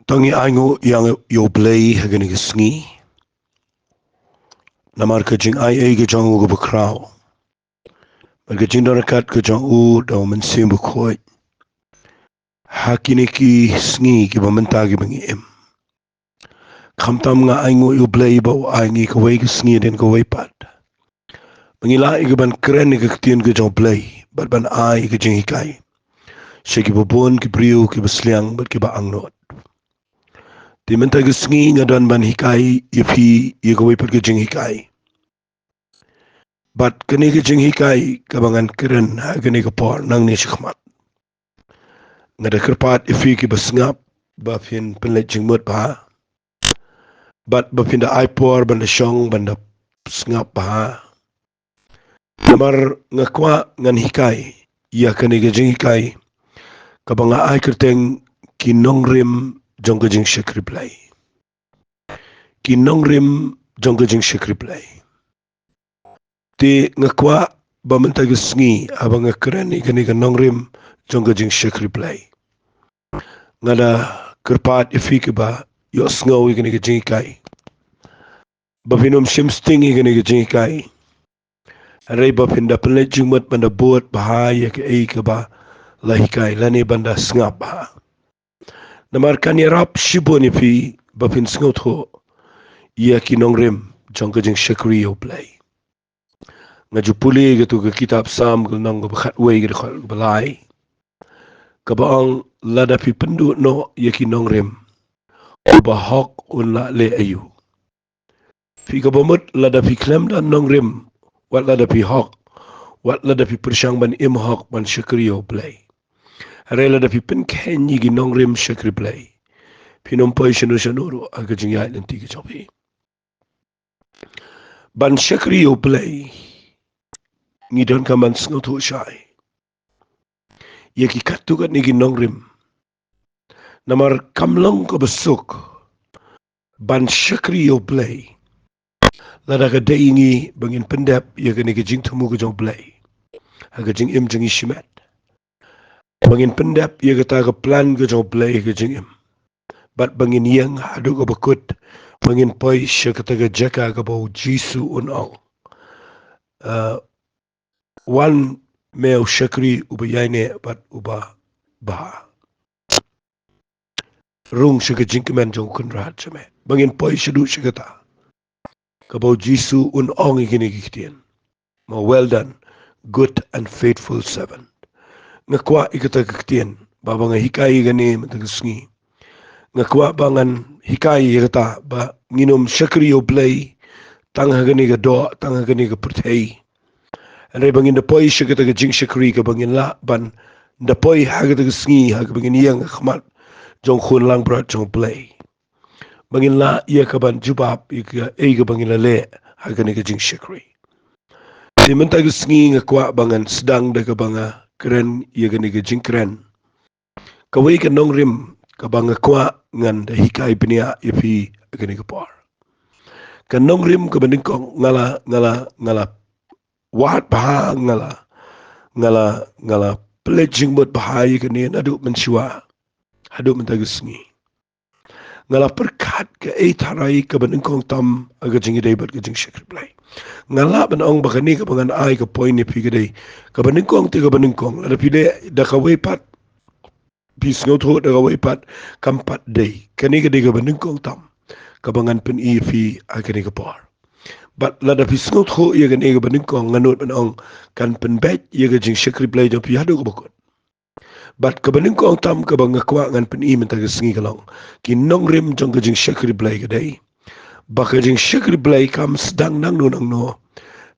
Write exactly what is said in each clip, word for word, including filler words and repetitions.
To ngi ainguh ïa U Blei ha kane ka sngi namar ka jingai ei ka jong u kaba khraw bad ka jingdon ryngkat ka jong u da U Mynsiem Bakhuid ha kine ki sngi kiba mynta kiba ngi im. Khamtam nga ainguh ïa U Blei ba u ai ngi kawei ka sngi hadien kawei pat ba ngi lah ïa ka ban kren ïa ka ktien ka jong U Blei bad ban ai ïa ka jinghikai sha kiba bun ki briew kiba sliang bad kiba angnud. Te mynta ka sngi nga don ban hikai ïa phi ïa kawei pat ka jinghikai. Bad kane ka jinghikai kaba ngan kren ha kane ka por nangne shakhmat, nga da kyrpad ïa phi kiba sngap ba phin pynleit jingmut bha bad ba phin da ai por ban da shong ban da sngap bha. Namar nga kwah ngan hikai ïa kane ka jinghikai kaba nga ai kyrteng ki nongrim jong ka jingshakri Blei. Ki nongrim jong ka jingshakri Blei. Te nga kwah ba mynta ka sngi haba nga kren ïa kane ka nongrim jong ka jingshakri Blei, nga da kyrpad ïa phi kiba ïohsngew ïa kane ka jinghikai ba phin ym shim sting ïa kane ka jinghikai. Hynrei ba phin da pynleit jingmut ban da bud bha ïa kaei kaba la hikai lane ban da sngap bha. Namar kan ïarap shibun ïa phi ba phin sngewthuh ïa ki nongrim jong ka jingshakri ïa U Blei. Nga ju pule ïa kato ka kitab Salm ka lynnong kaba khatwei ka dkhot kaba lai, kaba ong, lada phi pynduh noh ïa ki nongrim, uba hok un lah leh aïu? Phi kaba mut, lada phi khlem don nongrim, wat lada phi hok, wat lada phi pyrshang ban im hok ban shakri ïa U Blei, hynrei lada phi pynkheiñ ïa ki nongrim shakri Blei, phin ym poi shano shano ruh ha ka jingïaid lynti ka jong phi. Ban shakri ïa U Blei, ngi donkam ban sngewthuh shai ïa ki katto katne ki nongrim. Namar kam long kaba suk ban shakri ïa U Blei lada ka dei ïa ngi ba ngin pyndep ïa kane ka jingthmu ka jong U Blei ha ka jingim jong ngi shimet, ba ngin pyndep ïa kata ka plan ka jong U Blei ha ka jingim, bad ba ngin ïeng haduh kaba kut, ba ngin poi sha kata ka jaka kaba U Jisu un ong, ah, wan me u shakri uba ïaineh bad uba bha, rung sha ka jingkmen jong U Kynrad jong me. Ba ngin poi shaduh sha kata kaba U Jisu un ong ïa kine ki ktien, ma, "Well done, good and faithful servant." Nga kwah ïa kata ka ktien ba, ba nga hikai ïa kane mynta ka sngi, nga kwah ba ngan hikai ïa kata ba ngin ym shakri ïa U Blei tang ha kane ka doh, tang ha kane ka pyrthei, hynrei ba ngin da poi sha kata ka jingshakri kaba ngin lah ban da poi ha kata ka sngi ha kaba ngin ïeng ha khmat jong U Khun langbrot jong U Blei, ba ngin lah ïa ka ban jubab ïa kaei kaba ngin la leh ha kane ka jingshakri. Te mynta ka sngi nga kwah ba ngan sdang da kaba nga kren ïa kane ka jingkren, kawei ka nongrim kaba nga kwah ngan da hikai bniah ïa phi ha kane ka por. Ka nongrim kaba nyngkong, nga la, nga la, nga la wad bha, nga la, nga la, nga la pynleit jingmut bha ïa kane naduh mynshuwa haduh mynta ka sngi. Nga la pyrkhat kaei tharai kaba nyngkong tam ha ka jingïadei bad ka jingshakri Blei. Nga lah ban ong ba kane kaba ngan ai ka point ïa phi ka dei kaba nyngkong te kaba nyngkong. Lada phi leh da kawei pat, phi sngewthuh da kawei pat, kam pat dei. Kane ka dei kaba nyngkong tam kaba ngan pyni ïa phi ha kane ka por. Bad lada phi sngewthuh ïa kane kaba nyngkong, nga nud ban ong kan pynbeit ïa ka jingshakri Blei jong phi haduh kaba kut. Bad kaba nyngkong tam kaba nga kwah ngan pyni mynta ka sngi ka long, ki nongrim jong ka jingshakri Blei ka dei ba ka jingshakri Blei kam sdang nangno nangno,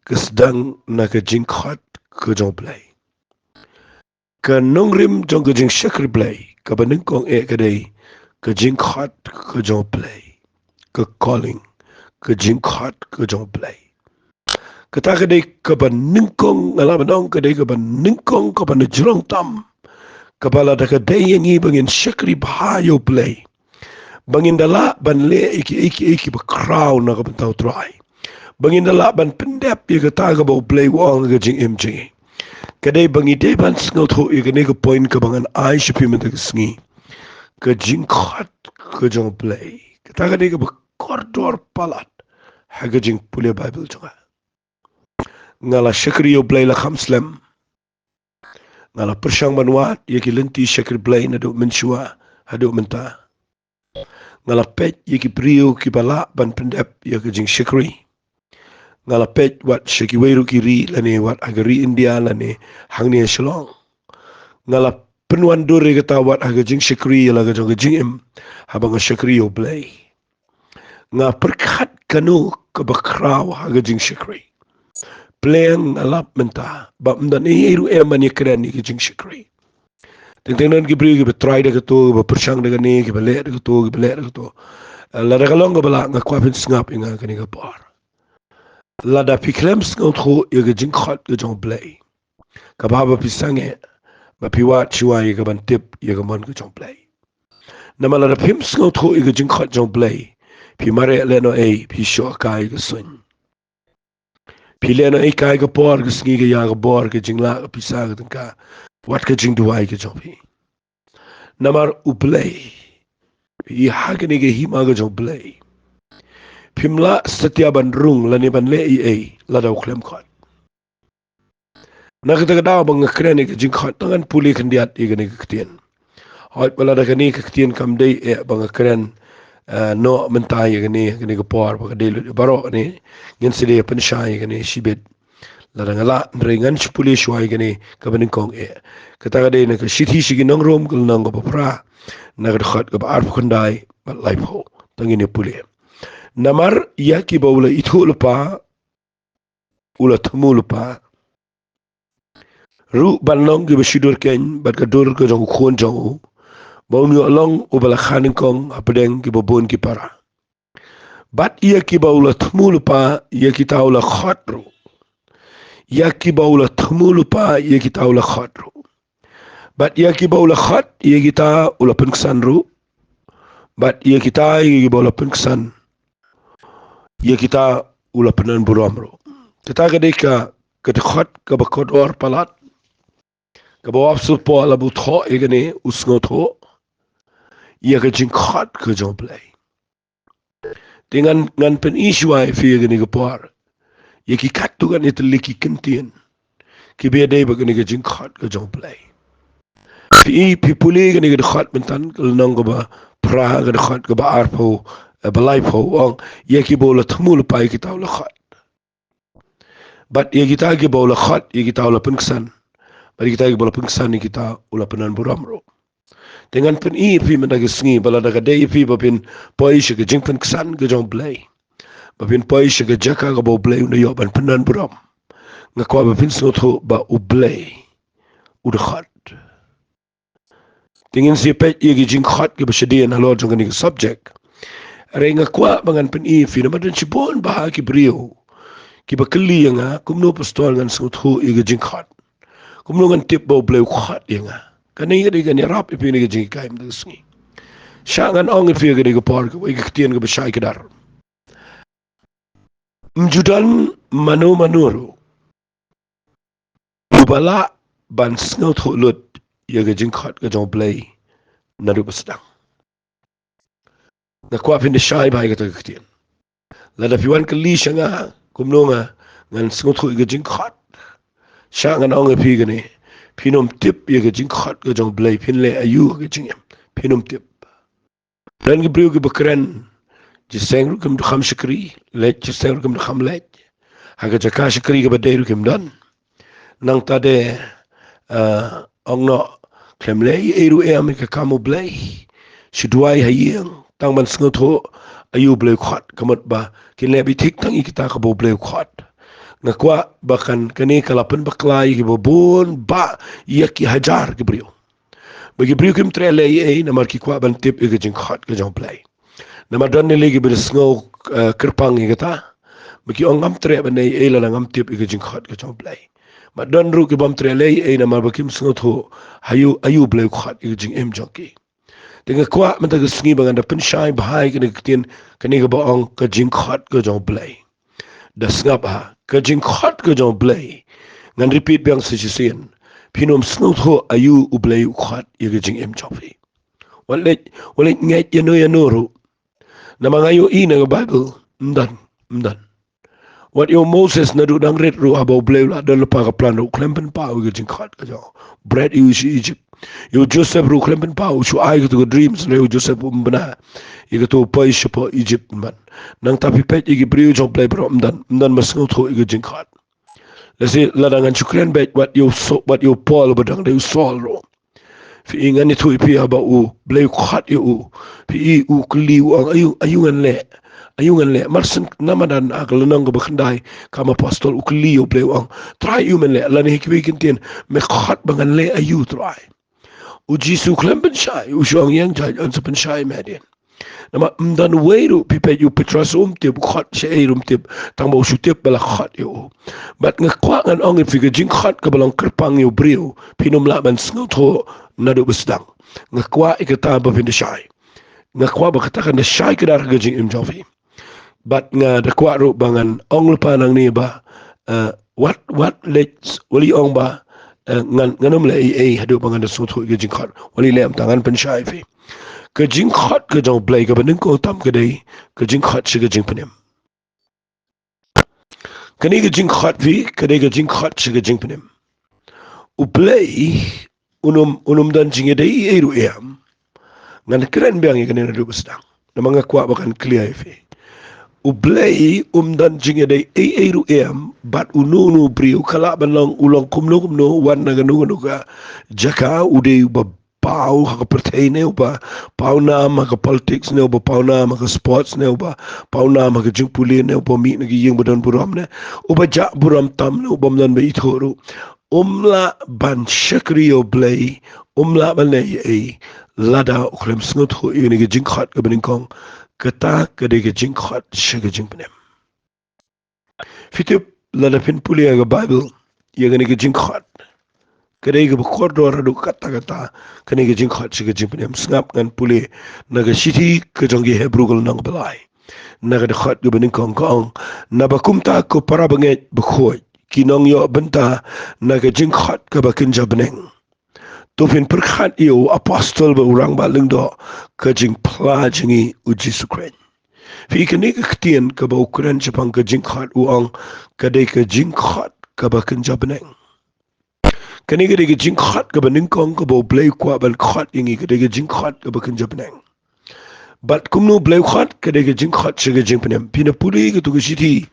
ka sdang na ka jingkhot ka jong U Blei. Ka nongrim jong ka jingshakri Blei kaba nyngkong eh ka dei ka jingkhot ka jong U Blei, ka calling, ka jingkhot ka jong U Blei. Kata ka dei kaba nyngkong, nga lah ban ong ka dei kaba nyngkong, kaba na jrong tam, kaba lada ka dei ïa ngi ba ngin shakri bha ïa U Blei, ba ngin da lah ban leh ïa kiei kiei kiba khraw na ka bynta U Trai, ba ngin da lah ban pyndep ïa kata kaba U Blei u ong ha ka jingim jong ngi, ka dei ba ngi dei ban sngewthuh ïa kane ka point kaba ngan ai sha phi mynta ka sngi. Ka jingkhot ka jong U Blei. Kata ka dei kaba kordor palat ha ka jingpule Baibl jong nga. Nga la shakri ïa U Blei la kham slem. Nga la pyrshang ban wad ïa ki lynti shakri Blei naduh mynshuwa haduh mynta. Nga la peit ïa ki briew kiba lah ban pyndep ïa ka jingshakri. Nga la peit wat sha kiwei ruh ki ri lane wat ha ka ri India lane hangne Shillong. Nga la pynwandur ïa kata wat ha ka jingshakri ïa la ka jong ka jingim haba nga shakri ïa U Blei. Nga pyrkhat kano kaba khraw ha ka jingshakri. Pleng nga lap mynta ba ym don ei ei ruh em ban ïakren ïa ka jingshakri. Teng teng don ki briew kiba trai da kato, kiba pyrshang da kane, kiba leh da kato, kiba leh da kato. Lada ka long kaba lah, nga kwah phin sngap ïa nga kane ka por. Lada phi khlem sngewthuh ïa ka jingkhot ka jong U Blei, kaba haba phi sangeh ba phi wad shuwa ïa ka ban tip ïa ka mon ka jong U Blei. Namar lada phim sngewthuh ïa ka jingkhot jong U Blei, phi mareh lehnohei, phi shoh kai ka suiñ. Phi lehnohei kai ka por, ka sngi, ka ïa, ka bor, ka jinglah, ka pisa, ka tyngka, wat ka jingduwai ka jong phi. Namar U Blei, phi ha kane ka hima ka jong U Blei, phim lah satia ban rung lane ban leh ei ei lada u khlem khot. Na kata ka daw ba nga kren ïa ka jingkhot, tang ngan pule khyndiat ïa kane ka ktien. Hooid, ba lada kane ka ktien kam dei eh ba nga kren, eh, noh mynta ïa kane, kane ka por ba ka dei lut baroh kane, ngin sa dei pynshai ïa kane shibit. Lada nga lah, hynrei ngan shu pule shuwa ïa kane kaba nyngkong eh. Kata ka dei na ka shithi sha ki nong Rom ka lynnong kaba phra, na ka dkhot kaba arphew khyndai bad laiphew. Tang ngin ïa pule. Namar ïa kiba u la ithuh lypa, u la thmu lypa ruh ban long kiba shu dur keiñ bad ka dur ka jong u khun jong u, ba un ïoh long uba la kha nyngkong hapdeng kiba bun ki para. Bad ïa kiba u la thmu lypa, ïa kita u la khot ruh. Ïa kiba u la thmu lypa, ïa kita u la khot ruh. Bad ïa kiba u la khot, ïa kita u la pynksan ruh. Bad ïa kita, ïa kiba u la pynksan, ïa kita u la pyndonkam burom ruh. Kata ka dei ka, ka dkhot kaba kordor palat, kaba u Apostol Paul haba u thoh ïa kane u sngewthuh ïa ka jingkhot ka jong U Blei. Te ngan, ngan pyni shuwa ïa phi ïa kane ka por ïa ki katto katne tylli ki kyntien kiba ïadei bad kane ka jingkhot ka jong U Blei. Phi, phi pule kane ka dkhot mynta, ka lynnong kaba phra, ka dkhot kaba arphew, eh, ba laiphew, u ong, ïa kiba u la thmu lypa, ïa kita u la khot. Bad ïa kita kiba u la khot, ïa kita u la pynksan. Bad ïa kita kiba u la pynksan, ïa kita u la pyndonkam burom ruh. Te ngan pyni ïa phi mynta ka sngi, ba lada ka dei ïa phi ba phin poi sha ka jingpynksan ka jong U Blei, ba phin poi sha ka jaka kaba U Blei un da ïoh ban pyndonkam burom, nga kwah ba phin sngewthuh ba U Blei u da khot. Te ngin sa peit ïa ki jingkhot kiba shadien halor jong kane ka subject. Hynrei nga kwah ba ngan pyni ïa phi namar don shibun bha ki briew kiba kylli ïa nga, kumno pastor ngan sngewthuh ïa ka jingkhot? Kumno ngan tip ba U Blei u khot ïa nga? Kane ka dei kan ïarap ïa phi kane ka jinghikai mynta ka sngi. Shah ngan ong ïa phi ïa kane ka por, kawei ka ktien kaba shai kdar. Ym ju don mano mano ruh uba lah ban sngewthuh lut ïa ka jingkhot ka jong U Blei naduh ba sdang. Nga kwah phin da shai bha ïa kata ka ktien. Lada phi wan kylli sha nga kumno nga ngan sngewthuh ïa ka jingkhot, shah ngan ong ïa phi kane, phin ym tip ïa ka jingkhot ka jong U Blei, phin leh aïu ha ka jingim, phin ym tip. Don ki briew kiba kren, jingïaseng ruh kim da kham shakri, leit jingïaseng ruh kim da kham leit, ha ka jaka shakri kaba dei ruh kim don. Nangta de, eh, ong noh, khlem leh ei ei ruh em ïa ka kam U Blei. Shu duwai ha ïing tang ban sngewthuh aïu U Blei u khot, ka mut ba kin leh beit thik tang ïa kita kaba U Blei u khot. Nga kwah ba kan kane ka la pynbakla ïa kiba bun bha, ïa ki hajar ki briew. Ba ki briew kim treh leh ei ei namar ki kwah ban tip ïa ka jingkhot ka jong U Blei. Namar don ne lei kiba da sngew, eh, kyrpang ïa kata, ba ki ong ngam treh ban leh ei ei lada ngam tip ïa ka jingkhot ka jong U Blei. Bad don ruh ki bym treh leh ei ei namar ba kim sngewthuh aïu, aïu U Blei u khot ïa ka jingim jong ki. Te nga kwah mynta ka sngi ba ngan da pynshai bha ïa kane ka ktien, kane kaba ong ka jingkhot ka jong U Blei. Da sngap ha, ka jingkhot ka jong U Blei. Ngan repeat biang sa shisien. Phin ym sngewthuh aïu U Blei u khot ïa ka jingim jong phi. Wat leit, wat leit ngeit ïano ïano ruh. Namar nga ïohi na ka Baibl, ym don, ym don. Wat ïa u Moses naduh dang rit ruh haba U Blei u la don lypa ka plan ruh u khlem pynpaw ïa ka jingkhot ka jong u. Bret ïa u sha Egypt. Ïa u Joseph ruh u khlem pynpaw, u shu ai kato ka dreams, hynrei u Joseph um bna ïa kato u poi shapoh Egypt man. Nangta phi peit ïa ki briew jong U Blei baroh ym don, ym don ba sngewthuh ïa ka jingkhot. Lehse lada ngan shu kren beit wat ïa u Sau-, wat ïa u Paul ba dang dei u Saul ruh. Phi i ngan ïathuh ïa phi haba U Blei u khot ïa u. Phi i u kylli u ong aïu, aïu ngan leh. Aïu ngan leh. Mar shen na madan ha ka lynnong kaba khyndai kam apostol u kylli ïa U Blei u ong, Trai aïu men leh. Lane ha kiwei ki ktien, me khot ba ngan leh aïu Trai. U Jisu khlem pynshai, u shu ong ïeng jait, yn sa pynshai me hadien. Namar ym don uwei ruh, phi peit ïa u Petros um tip, u khot shaei ruh um tip, tang ba u shu tip ba la khot ïa u. Bad nga kwah ngan ong ïa phi ka jingkhot kaba long kyrpang ïa u briew, phin ym lah ban sngewthuh naduh ba sdang. Nga kwah ïa kata ba phin da shai. Nga kwah ba kata kan da shai kdar ha ka jingim jong phi. Bad nga da kwah ruh ba ngan ong lypa nangne ba, eh, wat, wat leit, wat leit ong ba, eh, ngan, ngan ym leh ei ei haduh ba ngan da sngewthuh ïa ka jingkhot. Wat leit leh, ym tang, ngan pynshai ïa phi. Ka jingkhot ka jong U Blei kaba nyngkong tam ka dei ka jingkhot sha ka jingpynim. Kane ka jingkhot phi, ka dei ka jingkhot sha ka jingpynim. U Blei un ym, un ym don jingïadei ei ei ruh ïa me. Ngan kren biang ïa kane naduh ba sdang. Namar nga kwah ba kan clear ïa phi. U Blei um don jingïadei ei ei ruh ïa me bad uno uno u briew, ka lah ban long u long kumno kumno, wan na kano kano ka jaka, u dei uba paw ha ka pyrthei ne uba paw nam ha ka politics ne uba paw nam ha ka sports ne uba paw nam ha ka jingpule ne uba mih na ka ïing ba don burom ne uba jah burom tam ne uba ym don ba ithuh ruh, um lah ban shakri ïa U Blei, um lah ban leh ei ei lada u khlem sngewthuh ïa kane ka jingkhot kaba nyngkong. Kata ka dei ka jingkhot sha ka jingpynim. Phi tip, lada phin pule ïa ka Baibl, ïa kane ka jingkhot ka dei kaba kordor haduh katta katta, kane ka jingkhot sha ka jingpynim. Sngap, ngan pule na ka shithi ka jong ki Hebru ka lynnong ba lai, na ka dkhot kaba nyngkong, ka ong, naba kumta ko para bangeit bakhuid, ki nongïoh bynta na ka jingkhot kaba kynja bneng. To phin pyrkhat ïa u apostol bad u rangbah lyngdoh ka jingphla jong ngi, U Jisu Khrist. Phi i kane ka ktien kaba u kren shaphang ka jingkhot, u ong ka dei ka jingkhot kaba kynja bneng. Kane ka dei ka jingkhot kaba nyngkong kaba U Blei u kwah ban khot ïa ngi, ka dei ka jingkhot kaba kynja bneng. Bad kumno U Blei u khot, ka dei ka jingkhot sha ka jingpynim. Phin da pule kato ka shithi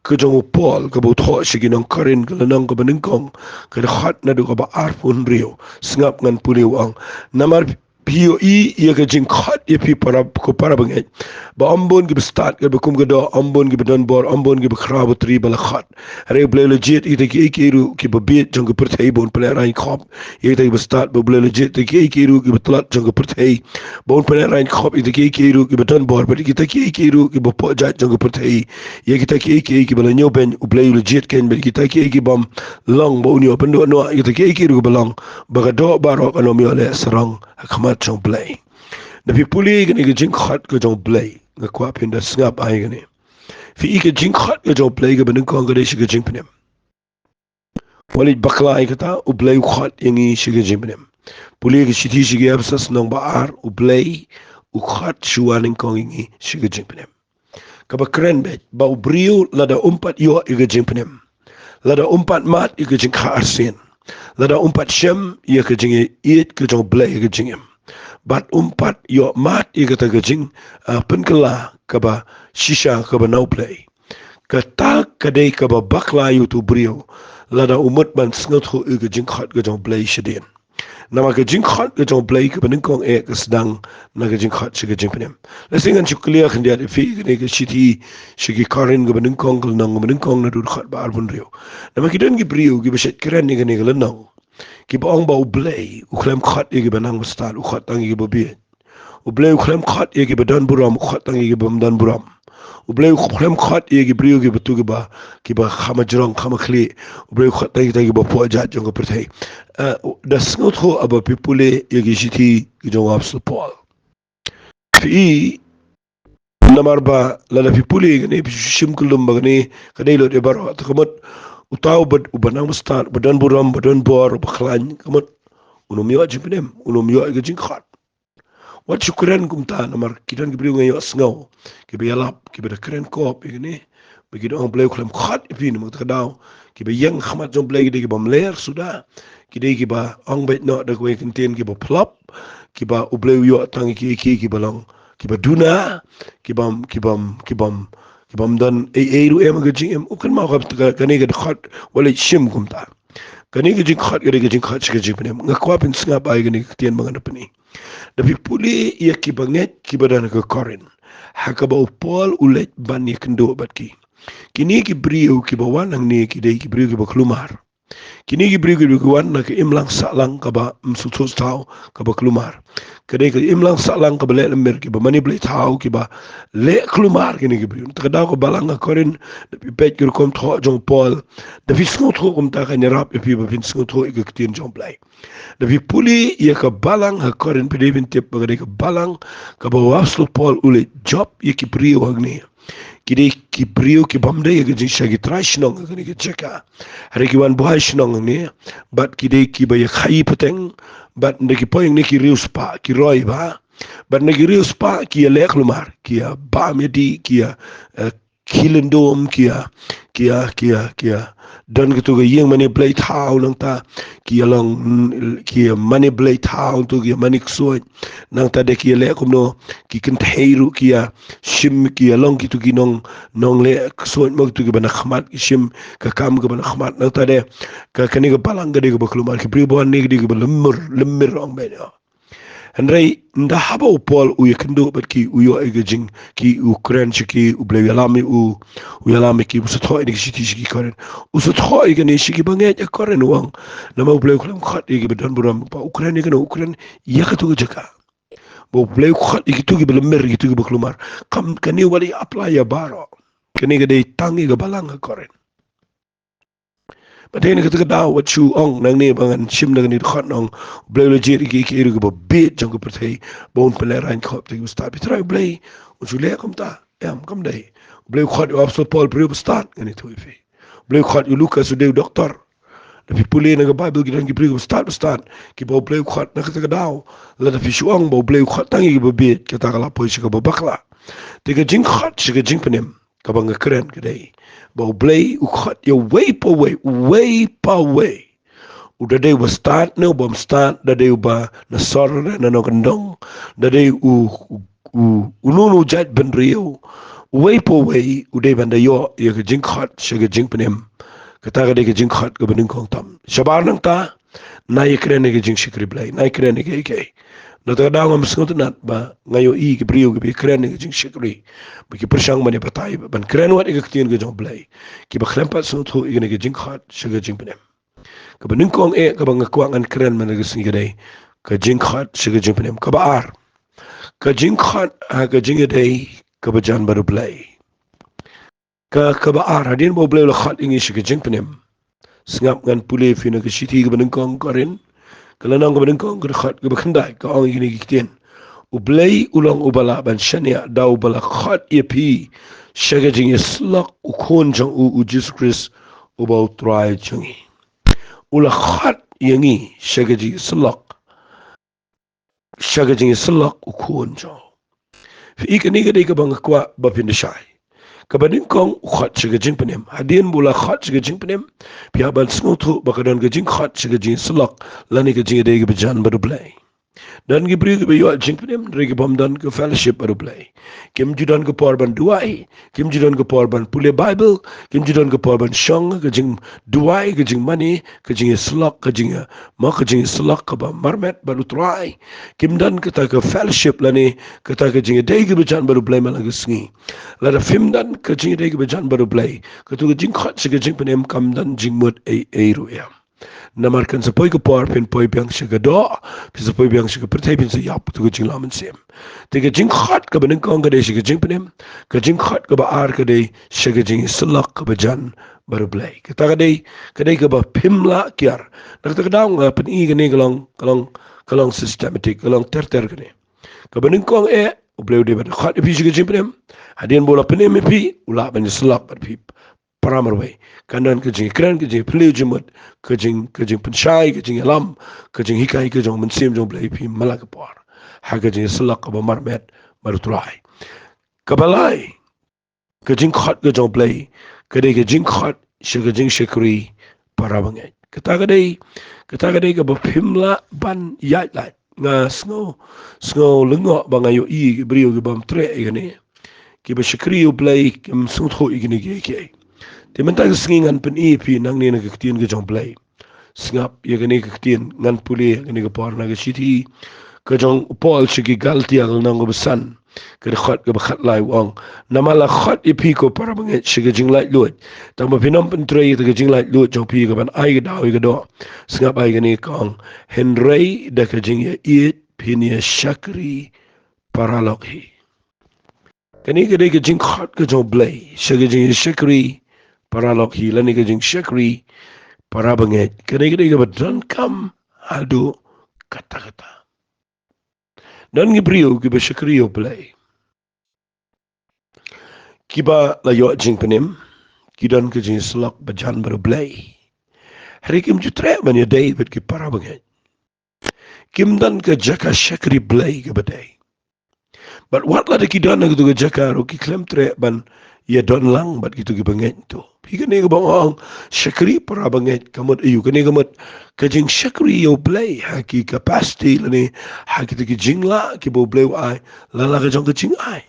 ka jong u Paul kaba u thoh sha ki nong Korinth, ka lynnong kaba nyngkong, ka dkhot naduh kaba arphew hynriew. Sngap, ngan pule, u ong, namar phi ïohi ïa ka jingkhot ïa phi para, ko para bangeit, ba ym bun kiba stad, kaba kum ka doh, ym bun kiba don bor, ym bun kiba khraw batri ba la khot. Hynrei U Blei u la jied ïa kita kiei kiei ruh kiba bieit jong ka pyrthei, ba un pynlehrain khop ïa kita kiba stad. Bad U Blei u la jied ïa kita kiei kiei ruh kiba tlot jong ka pyrthei, ba un pynlehrain khop ïa kita kiei kiei ruh kiba don bor, bad ïa kita kiei kiei ruh kiba pohjait jong ka pyrthei. Ïa kita kiei kiei kiba la ñiewbeiñ, U Blei u la jied keiñ, bad ïa kita kiei kiba ym long, ba un ïoh pynduh noh ïa kita kiei kiei ruh kiba long, ba ka doh baroh kan ym ïoh leh sarong ha khmat jong U Blei. Da phi pule ïa kane ka jingkhot ka jong U Blei, nga kwah phin da sngap ïa kane. Phi i ka jingkhot ka jong U Blei kaba nyngkong ka dei sha ka jingpynim. Wat leit bakla ïa kata, U Blei u khot ïa ngi sha ka jingpynim. Pule ka shithi sha ki Ephesus lynnong ba ar, U Blei u khot shuwa nyngkong ïa ngi sha ka jingpynim. Kaba kren beit ba u briew lada um pat ïoh ïa ka jingpynim, lada um pat mad ïa ka jingkha arsien, lada um pat shem ïa ka jingïeit ka jong U Blei ha ka jingim, bad um pat ïoh mad ïa kata ka jing, ah, pynkylla kaba shisha kaba na U Blei, kata ka dei kaba bakla ïa uto u briew lada u mut ban sngewthuh ïa ka jingkhot ka jong U Blei shadien. Namar ka jingkhot ka jong U Blei kaba nyngkong eh ka sdang na ka jingkhot sha ka jingpynim. Lehse ngan shu clear khyndiat ïa phi, kane ka shithi sha ki Korinth kaba nyngkong, ka lynnong kaba nyngkong, naduh dkhot ba arphew hynriew. Namar ki don ki briew kiba shait kren ïa kane ka lynnong, kiba ong ba U Blei u khlem khot ïa kiba nang bastad, u khot tang ïa kiba bieit. U Blei u khlem khot ïa kiba don burom, u khot tang ïa kiba ym don burom. U Blei u khlem khot ïa ki briew kiba tu kiba, kiba kham jrong kham khlieh. U Blei u khot tang ïa kita kiba pohjait jong ka pyrthei. Eh, da sngewthuh haba phi pule ïa ki shithi ki jong u Apostol Paul. Phi i, namar ba lada phi pule ïa kane, phi shim kyllum ba kane ka dei lut ïa baroh. Te ka mut uta uba, uba nang bastad, uba don burom, uba don bor, uba khlaiñ, ka mut un ym ïoh jingpynim, un ym ïoh ïa ka jingkhot. Wat shu kren kumta, namar ki don ki briew nga ïohsngew kiba ïalap, kiba da kren kop ïa kane, ba ki da ong Blei u khlem khot ïa phi namar kata ka daw. Kiba ïeng ha khmat jong Blei ki dei kibym ler suda. Ki dei kiba ong beit noh da kawei ka ktien kiba phlop, kiba U Blei u ïoh tang ïa ki, ki, kiba long kiba duna, kibym, kibym, kibym, kibym don ei ei ruh em ha ka jingim. U kynmaw ka, ka, kane ka dkhot, wat leit shim kumta. Kane ka jingkhot ka dei ka jingkhot sha ka jingpynim. Nga kwah phin sngap ïa kane ka ktien ba ngan da pyni. Da phi pule ïa kiba ngeit kiba don ha ka Korinth, ha kaba u Paul u leit ban ïakynduh bad ki. Kine ki briew kiba wan hangne ki dei ki briew kiba kulmar. Kine ki briew kiba wan na ka imlang sahlang kaba ym sngewthuh thaw, kaba kulmar. Ka dei ka imlang sahlang kaba leh lymmer, kiba mane blei thaw, kiba leh kulmar kine ki briew. Te ka daw ka balang ha Korinth, da phi peit ki rukom thoh jong u Paul, da phi sngewthuh kumta, kan ïarap ïa phi ba phin sngewthuh ïa ka ktien jong u Blei. Da phi pule ïa ka balang ha Korinth, phi dei phin tip ba ka dei ka balang kaba u Apostol Paul u leit jop ïa ki briew hangne. Ki dei ki briew kibym dei ha ka jingshai, ki trai shnong ha kane ka jaka. Hynrei ki wan buhai shnong hangne, bad ki dei kiba ïa khaii pateng, bad ynda ki poi hangne ki riewspah, ki roi bha, bad ynda ki riewspah ki ïaleh kulmar, ki ïa bam ïa dih, ki ïa, eh, ki lyndum, ki ïa, ki ïa, ki ïa, ki ïa don katu ka ïing mane blei thaw, nangta ki ïa long, ki ïa mane blei thaw, tu ki ïa mane ksuid, nangta de ki ïa leh kumno, ki kynthei ruh ki ïa shim, ki ïa long kitu ki nong, nongleh ksuid, mo, kitu kiba na khmat, ki shim ka kam kaba na khmat, nangta de ka, kane ka balang ka dei kaba kulmar, ki briew ba wan hangne ki dei kiba lymmer, lymmer ong beit noh. Hynrei ynda haba u Paul u ïakynduh bad ki, u ïoh ïa ka jing, ki, u kren sha ki, U Blei u ïalam ïa u, u ïalam ïa ki, u sa thoh ïa ka shithi sha ki Korinth. U sa thoh ïa kane sha kiba ngeit ha Korinth, u ong, namar U Blei u khlem khot ïa kiba don burom, ba u kren ïa kane, u kren ïa katu ka jaka. Ba U Blei u khot ïa kitu kiba lymmer, ïa kitu kiba kulmar. Kam, kane wat leit apply ïa baroh. Kane ka dei tang ïa ka balang ha Korinth. Bad te na kata ka daw wat shu ong nangne ba ngan shim na kane ka dkhot, nong U Blei u la jied ïa ki, ïa ki ruh kiba bieit jong ka pyrthei, ba un pynlehraiñ khop ïa kiba stad. Phi tharai U Blei un shu leh kumta? Em, kam dei. U Blei u khot ïa u Apostol Paul, briew ba stad, ngan ïathuh ïa phi. U Blei u khot ïa u Lukas, u dei u doktor. Da phi pule na ka Baibl ki don ki briew kiba stad, ba stad, kiba U Blei u khot. Na kata ka daw lada phi shu ong ba U Blei u khot tang ïa kiba bieit, kata ka la poi sha kaba bakla. Te ka jingkhot sha ka jingpynim kaba nga kren ka dei ba U Blei u khot ïa uwei pa uwei, uwei pa uwei. U da dei uba stad ne u bym stad, da dei uba na sor ne na nongkyndong, da dei u, u, u, uno uno u jait bynriew, uwei pa uwei u dei ban da ïoh ïa ka jingkhot sha ka jingpynim. Kata ka dei ka jingkhot kaba nyngkong tam. Shabar nangta, na ïa kren ïa ka jingshakri Blei, na ïa kren ïa ka, ïa ka. Na kata ka daw ngam sngewtynnat ba nga ïohi ki briew kiba ïa kren ïa ka jingshakri, ba ki pyrshang ban ïa batai ban kren wat ïa ka ktien ka jong U Blei, kiba khlem pat sngewthuh ïa kane ka jingkhot sha ka jingpynim. Kaba nyngkong eh kaba nga kwah ngan kren mynta ka sngi ka dei ka jingkhot sha ka jingpynim. Kaba ar, ka jingkhot ha ka jingïadei kaba jan bad U Blei. Ka, kaba ar, hadien ba U Blei u la khot ïa ngi sha ka jingpynim. Sngap, ngan pule ïa phi na ka shithi kaba nyngkong Korinth, ka lynnong kaba nyngkong, ka dkhot kaba khyndai, ka ong ïa kine ki ktien: U Blei u long uba lah ban shaniah da uba la khot ïa phi sha ka jingïasyllok U Khun jong u, U Jisu Khrist, uba U Trai jong ngi. U la khot ïa ngi sha ka jingïasyllok, sha ka jingïasyllok U Khun jong u. Phi i, kane ka dei kaba nga kwah ba phin da shai. Kaba nyngkong, u khot sha ka jingpynim. Hadien ba u la khot sha ka jingpynim, phi hap ban sngewthuh ba ka don ka jingkhot sha ka jingïasyllok lane ka jingïadei kaba jan bad U Blei. Don ki briew kiba ïoh jingpynim hynrei ki bym don ka fellowship bad U Blei. Kim ju don ka por ban duwai, kim ju don ka por ban pule Baibl, kim ju don ka por ban shong ha ka jingduwai, ka jingmane, ka jingïasyllok, ka jingïa, mo, ka jingïasyllok kaba marmet bad U Trai. Kim don kata ka fellowship lane kata ka jingïadei kaba jan bad U Blei man la ka sngi. Lada phim don ka jingïadei kaba jan bad U Blei, katu ka jingkhot sha ka jingpynim kam don jingmut ei ei ruh em. Namar kan sa poi ka por phin poi biang sha ka doh, phin sa poi biang sha ka pyrthei, phin sa ïap katu ka jinglong mynsiem. Te ka jingkhot kaba nyngkong ka dei sha ka jingpynim, ka jingkhot kaba ar ka dei sha ka jingïasyllok kaba jan bad U Blei. Kata ka dei, ka dei kaba phim lah kiar. Na kata ka daw nga pyni kane ka long, ka long, ka long systematic, ka long ter ter kane. Kaba nyngkong eh, U Blei u dei ban khot ïa phi sha ka jingpynim. Hadien ba u la pynim ïa phi, u lah ban ïasyllok bad phi para marwei. Kan don ka jingkren, ka jingpyllait jingmut, ka jing, ka jingpynshai, ka jingïalam, ka jinghikai ka jong u Mynsiem jong U Blei ïa phi man la ka por. ha ka jingïasyllok kaba marmet bad U Trai. Kaba lai, ka jingkhot ka jong U Blei ka dei ka jingkhot sha ka jingshakri para bangeit. Kata ka dei, kata ka dei kaba phim lah ban ïaid lait. Nga sngew, sngew lyngngoh ba nga ïohi ki briew ki bym treh ïa kane. Kiba shakri ïa U Blei kim sngewthuh ïa kine kiei kiei. Te mynta ka sngi ngan pyni ïa phi nangne na ka ktien ka jong U Blei. Sngap ïa kane ka ktien, ngan pule ïa kane ka por na ka shithi ka jong u Paul sha ki Galatia ka lynnong kaba san, ka dkhot kaba khatlai, u ong: Namar la khot ïa phi ko para bangeit sha ka jinglaitluid, tangba phin ym pyntrei ïa ka jinglaitluid jong phi kaban ai ka daw ïa ka doh. Sngap ïa kane ka ong: Hynrei da ka jingïaieit phin ïa shakri paralok hi. Kane ka dei ka jingkhot ka jong U Blei sha ka jingshakri paralok hi lane ka jingshakri para bangeit. Kane ka dei kaba donkam haduh katta katta. Don ki briew kiba shakri ïa U Blei, kiba la ïoh jingpynim, ki don ka jingïasyllok bajan bad U Blei, hynrei kim ju treh ban ïadei bad ki para bangeit. Kim don ka jaka shakri Blei kaba dei. Bad wat lada ki don ha katu ka jaka ruh ki khlem treh ban ïadon lang bad kitu ki bangeit tu. Phi, kane kaba ong shakri para bangeit ka mut aiu? Kane ka mut ka jingshakri ïa U Blei ha ki capacity lane ha kitu ki jinglah kiba U Blei u ai, la la ka jong ka jingai.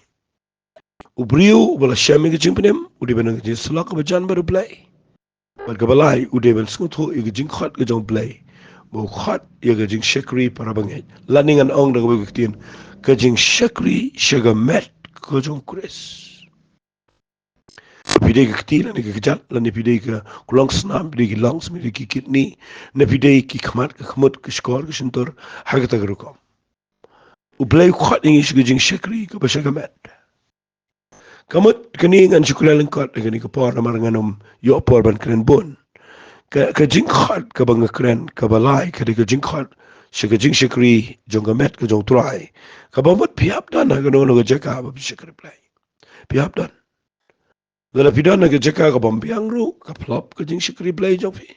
U briew uba la shem ïa ka jingpynim u dei ban don ka jingïasyllok kaba jan bad U Blei. Bad kaba lai, u dei ban sngewthuh ïa ka jingkhot ka jong U Blei ba u khot ïa ka jingshakri para bangeit, lane ngan ong da kawei ka ktien, ka jingshakri sha ka met ka jong U Khrist. Phi dei ka kti lane ka kjat, lane phi dei ka, ka long snam, phi dei ki lungs, phi dei ki kidney, ne phi dei ki khmat, ka khmut, ka shkor, ka shyntur, ha kata ka rukom. U Blei u khot ïa ngi sha ka jingshakri kaba sha ka met. Ka mut kane ngan shu kren lyngkot ha kane ka por namar ngan ym ïoh por ban kren bun. Ka, ka jingkhot kaba nga kren kaba lai ka dei ka jingkhot sha ka jingshakri jong ka met ka jong U Trai. Kaba mut phi hap don ha kano kano ka jaka ba phi shakri Blei. Phi hap don. Lada phi don ha ka jaka kabym biang ruh, ka phlop ka jingshakri Blei jong phi.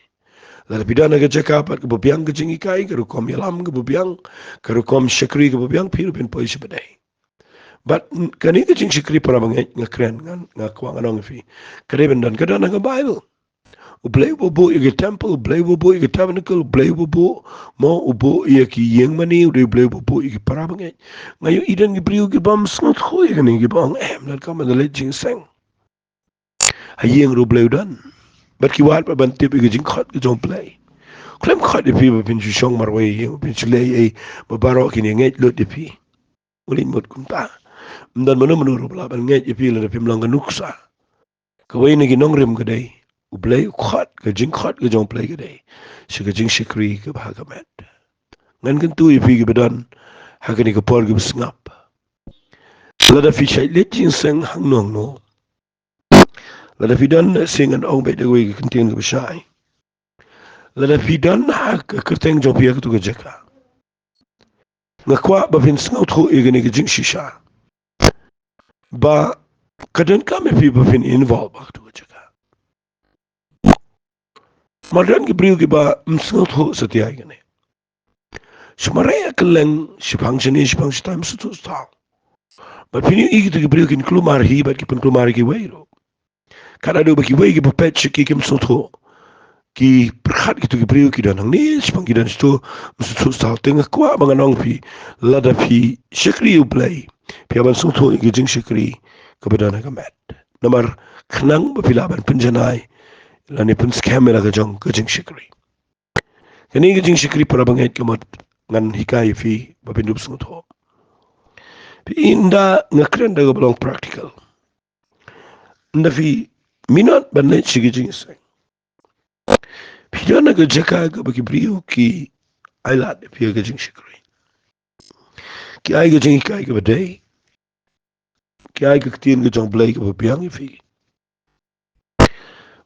Lada phi don ha ka jaka pat kaba biang ka jinghikai, ka rukom ïalam kaba biang, ka rukom shakri kaba biang, phi ruh phin poi sha ba dei. Bad kane ka jingshakri para bangeit nga kren, nga, nga kwah ngan ong ïa phi, ka dei ban don, ka don ha ka Baibl. U Blei uba buh ïa ka temple, U Blei uba buh ïa ka tabernacle, U Blei uba buh, mo, u buh ïa ki ïing mane, U Blei uba buh ïa ki para bangeit. Nga ïohi don ki briew ki bym sngewthuh ïa kane, kiba ong, em, lada kumba leit jingïaseng, ha ïing ruh U Blei u don. Bad ki wad pat ban tip ïa ka jingkhot ka jong U Blei. Khlem khot ïa phi ba phin shu shong marwei ha ïing, phin shu leh ei ei, ba baroh kin ïa ngeit lut ïa phi. U leit mut kumta. Ym don mano mano ruh ba lah ban ngeit ïa phi lada phim long ka nuksa. Kawei na ki nongrim ka dei, U Blei u khot, ka jingkhot ka jong U Blei ka dei sha ka jingshakri kaba ha ka met. Ngan kyntu ïa phi kiba don ha kane ka por kiba sngap. Lada phi shait leit jingïaseng hangno hangno, lada phi don, sngewbha ngan ong beit da kawei ka ktien kaba shai. Lada phi don ha ka kyrteng jong phi ha katu ka jaka, nga kwah ba phin sngewthuh ïa kane ka jingshisha, ba ka donkam ïa phi ba phin involve ha katu ka jaka. Namar don ki briew kiba ym sngewthuh satia ïa kane. Shu mareh ïa kylleng, shiphang shane, shiphang shatai, ym sngewthuh satia. Bad phin ïohi kito ki briew kin kulmar hi bad ki pynkulmar ïa kiwei ruh. Kat haduh ba kiwei kiba peit sha ki kim sngewthuh. Ki pyrkhat kito ki briew ki don hangne, shiphang ki don shato, ym sngewthuh satia. Te nga kwah ba ngan ong ïa phi, lada phi shakri ïa U Blei, phi hap ban sngewthuh ïa ka jingshakri kaba don ha ka met. Namar khnang ba phi lah ban pynjanai lane pynskhem ïa la ka jong ka jingshakri. Kane ka jingshakri para bangeit ka mut ngan hikai ïa phi ba phin dup sngewthuh. Phi, ynda nga kren da kaba long practical, ynda phi minot ban leit sha ka jingïaseng, phi don ha ka jaka kaba ki briew ki ailad ïa phi ha ka jingshakri. Ki ai ka jinghikai kaba dei, ki ai ka ktien ka jong U Blei kaba biang ïa phi.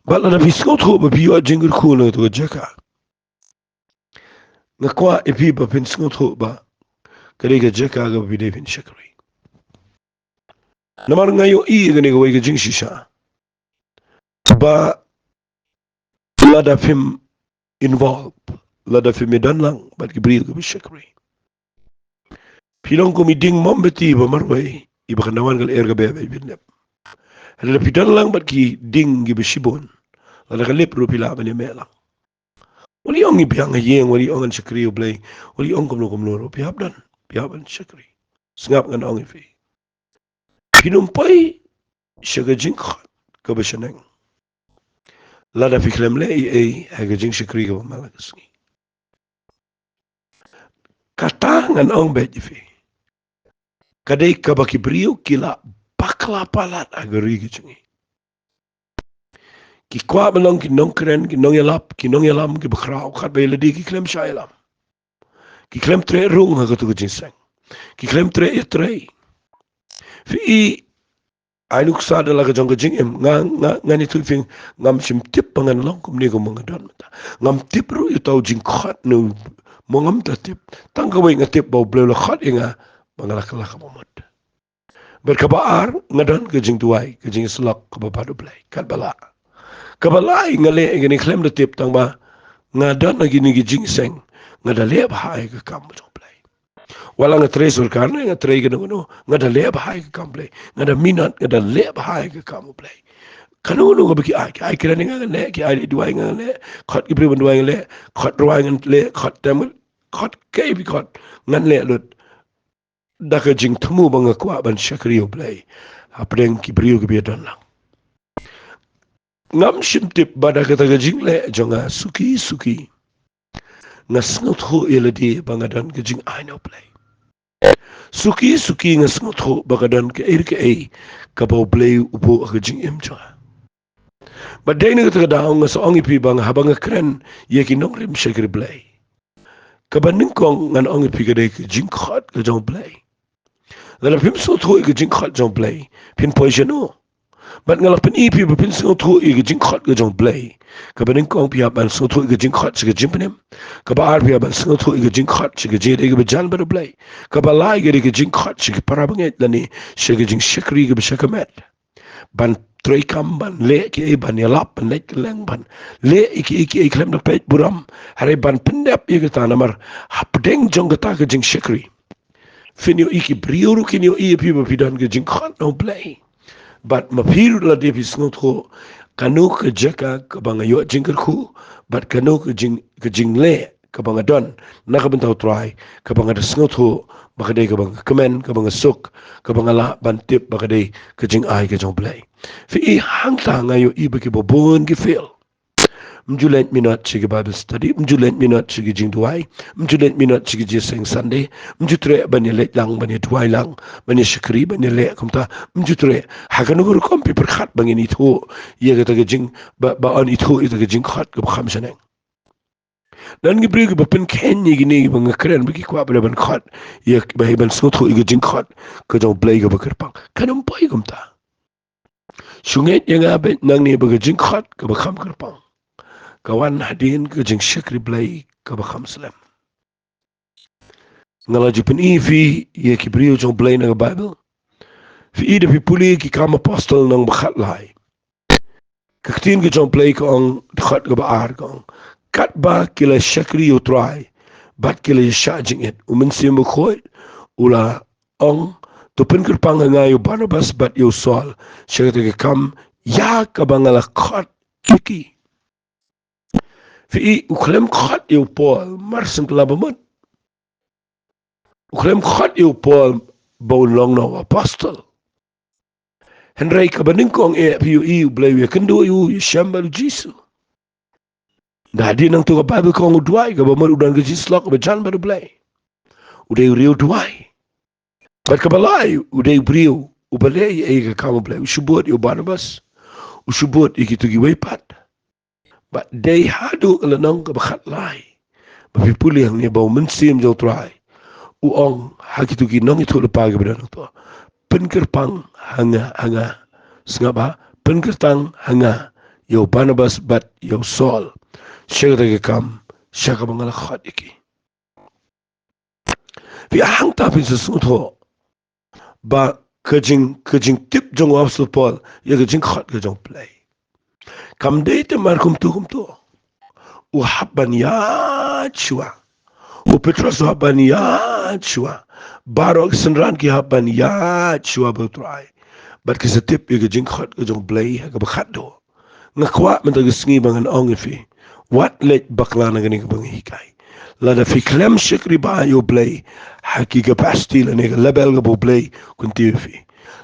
Bad lada phi sngewthuh ba phi ïoh jingkyrkhu na katu ka jaka, nga kwah ïa phi ba phin sngewthuh ba ka dei ka jaka kaba phi dei phin shakri. Namar nga ïohi ïa kane kawei ka jingshisha, ba lada phim involve, lada phim ïadon lang bad ki briew kiba shakri, Phi long kum i ding mombati ba marwei, i ba kan da wan ka lyer ka bebei phin lip. Hynrei lada phi don lang bad ki ding kiba shibun, lada ka lip ruh phi lah ban ïameh lang. Wat la ong i biang ha ïing, wat la ong ngan shakri ïa U Blei, wat la ong kumno kumno ruh, phi hap don, phi hap ban shakri. Sngap, ngan ong ïa phi, phin ym poi sha ka jingkhot kaba shaneng lada phi khlem leh ei ei ha ka jingshakri kaba man la ka sngi. Kata ngan ong beit ïa phi, ka dei kaba ki briew ki la bakla palat ha ka ri ka jong ngi. Ki kwah ban long ki nongkren, ki nongïalap, ki nongïalam kiba khraw, katba ïa lade ki khlem shah ïalam. Ki khlem treh rung ha kato ka jingseng. Ki khlem treh ïatrei. Phi i, ai nuksa da la ka jong ka jingim, nga, nga, ngan ïathuh ïa phi, ngam shym tip ba ngan long kumne kumba nga don mynta. Ngam tip ruh ïa uta u jingkhot ne u, mo ngam da tip. Tang kawei nga tip ba U Blei u la khot ïa nga ba nga la kylla kaba mut. Bad kaba ar, nga don ka jingduwai, ka jingïasyllok kaba bad U Blei, katba lah. Kaba lai, nga leh ïa kane khlem da tip, tang ba nga don ha kine ki jingseng, nga da leh bha ïa ka kam jong U Blei. Wat la nga trei sorkar ne nga trei kano kano, nga da leh bha ïa ka kam U Blei. Nga da minot, nga da leh bha ïa ka kam U Blei. Kano kano kaba ki ai, ki ai kren ïa nga ngan leh, ki ai duwai ngan leh, khot ki briew ban duwai ngan leh, khot rwai ngan leh, khot tem, khot kaei phi khot ngan leh lut. Da ka jingthmu ba nga kwah ban shakri ïa U Blei hapdeng ki briew kiba ïadon lang. Ngam shym tip ba da kata ka jingleh jong nga suki suki nga sngewthuh ïa lade ba nga don ka jingai na U Blei. Suki suki nga sngewthuh ba ka don kaei re kaei kaba U Blei u buh ha ka jingim jong nga. Bad dei na kata ka daw nga sa ong ïa phi ba nga, haba nga kren ïa ki nongrim shakri Blei, kaba nyngkong ngan ong ïa phi ka dei ka jingkhot ka jong U Blei. Lada phim sngewthuh ïa ka jingkhot jong U Blei, phin poi shano? Bad nga la pyni ïa phi ba phin sngewthuh ïa ka jingkhot ka jong U Blei, kaba nyngkong phi hap ban sngewthuh ïa ka jingkhot sha ka jingpynim. Kaba ar phi hap ban sngewthuh ïa ka jingkhot sha ka jingïadei kaba jan bad U Blei. Kaba lai ka dei ka jingkhot sha ki para bangeit lane sha ka jingshakri kaba sha ka met. Ban trei kam, ban leh kiei, ban ïalap, ban leit kylleng, ban leh ïa kiei kiei khlem da peit burom. Hynrei ban pyndep ïa kata namar hapdeng jong kata ka jingshakri phin ïohi, ki briew ruh kin ïohi ïa phi ba phi don ka jingkhot na U Blei. Bad ma phi ruh lade phi sngewthuh kano ka jaka kaba nga ïoh jingkyrkhu bad kano ka jing, ka jingleh kaba nga don na ka bynta U Trai, kaba nga da sngewthuh ba ka dei kaba nga kmen, kaba nga suk, kaba nga lah ban tip ba ka dei ka jingai ka jong U Blei. Phi i, hangta nga ïohi ba kiba bun ki fail. Ym ju leit minot sha ki Bible study, ym ju leit minot sha ki jingduwai, ym ju leit minot sha ki jingïaseng Sunday, ym ju treh ban ïaleit lang, ban ïaduwai lang, ban ïashakri, ban ïaleh kumta, ym ju treh. Ha kano ka rukom phi pyrkhat ba ngin ithuh ïa kata ka jing, ba, ba yn ithuh ïa kata ka jingkhot kaba kham shaneng. Don ki briew kiba pynkheiñ ïa kine kiba nga kren ba ki kwah ba dei ban khot ïa, ba dei ban sngewthuh ïa ka jingkhot ka jong U Blei kaba kyrpang. Kan ym poi kumta. Shu ngeit ïa nga beit nangne ba ka jingkhot kaba kham kyrpang ka wan hadien ka jingshakri Blei kaba kham slem. Nga la ju pyni ïa phi ïa ki briew jong U Blei na ka Bible. Phi i, da phi pule Ki Kam Apostol lynnong ba khatlai, ka ktien ka jong U Blei ka ong, dkhot kaba ar ka ong, katba ki la shakri ïa U Trai bad ki la ïashah jingit, U Mynsiem Bakhuid u la ong, to pynkyrpang ha nga ïa u Barnabas bad ïa u Saul sha kata ka kam ïa kaba nga la khot ïa ki. Phi i, u khlem khot ïa u Paul mar syn kylla ba mut. U khlem khot ïa u Paul ba un long na u apostol. Hynrei kaba nyngkong eh phi ïohi U Blei u ïakynduh ïa u, u ïashem bad U Jisu. Da hadien nangta ka Bible ka ong u duwai, kaba mut u don ka jingïasyllok kaba jan bad U Blei. U dei u riew duwai. Bad kaba lai, u dei u briew uba leh ei ei ka kam U Blei. U shu bud ïa u Barnabas, u shu bud ïa kito kiwei pat. Bad dei haduh ka lynnong kaba khatlai ba phi pule hangne ba U Mynsiem jong U Trai u ong ha kito ki nongïathuhlypa kiba don hangto, pynkyrpang ha nga, ha nga, sngap bha, pynkyrpang ha nga ïa u Barnabas bad ïa u Saul sha kata ka kam sha kaba nga la khot ïa ki. Phi, hangta phin sa sngewthuh ba ka jing, ka jingtip jong u Apostol Paul ïa ka jingkhot ka jong U Blei kam dei te mar kumto kumto. U hap ban ïaid shuwa. U Petros u hap ban ïaid shuwa baroh ki synran ki hap ban ïaid shuwa bad u Trai. Bad ki sa tip ïa ka jingkhot ka jong u Blei ha kaba khatduh. Nga kwah mynta ka sngi ba ngan ong ïa phi, wat leit bakla na kane kaba nga hikai. Lada phi khlem shakri bha ïa u Blei ha ki capacity lane ka level kaba u Blei u kyntiew ïa phi,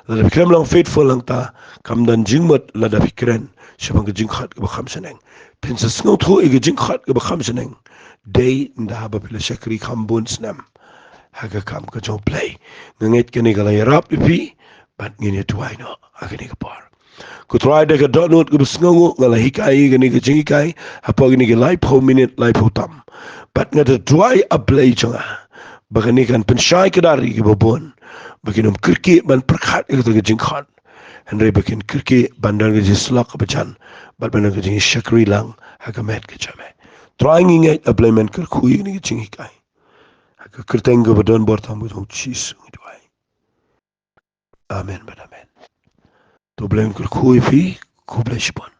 lada phi khlem long faithful hangta, kam don jingmut lada phi kren shaphang ka jingkhot kaba kham shaneng. Phin sa sngewthuh ïa ka jingkhot kaba kham shaneng dei ynda haba phi la shakri kham bun snem ha ka kam ka jong u Blei. Nga ngeit kane ka la ïarap ïa phi bad ngin ïa duwai noh ha kane ka por. Ko Trai, da ka dohnud kaba sngewnguh nga la hikai kane ka jinghikai hapoh kine ki laiphew minit, laiphew tam. Bad nga da duwai, A Blei jong nga, ba kane kan pynshai kdar ïa kiba bun ba kin ym kyrkieh ban pyrkhat ïa kata ka jingkhot, hynrei ba kin kyrkieh ban don ka jingsyllok kaba jan bad ban don ka jingshakri lang ha ka met ka jong me. Trai, ngi ngeit, A Blei, men kyrkhu ïa kane ka jinghikai ha ka kyrteng kaba don bor tam ka jong u Jisu ngi duwai. Amen bad amen. To U Blei un kyrkhu ïa phi. Khublei shibun.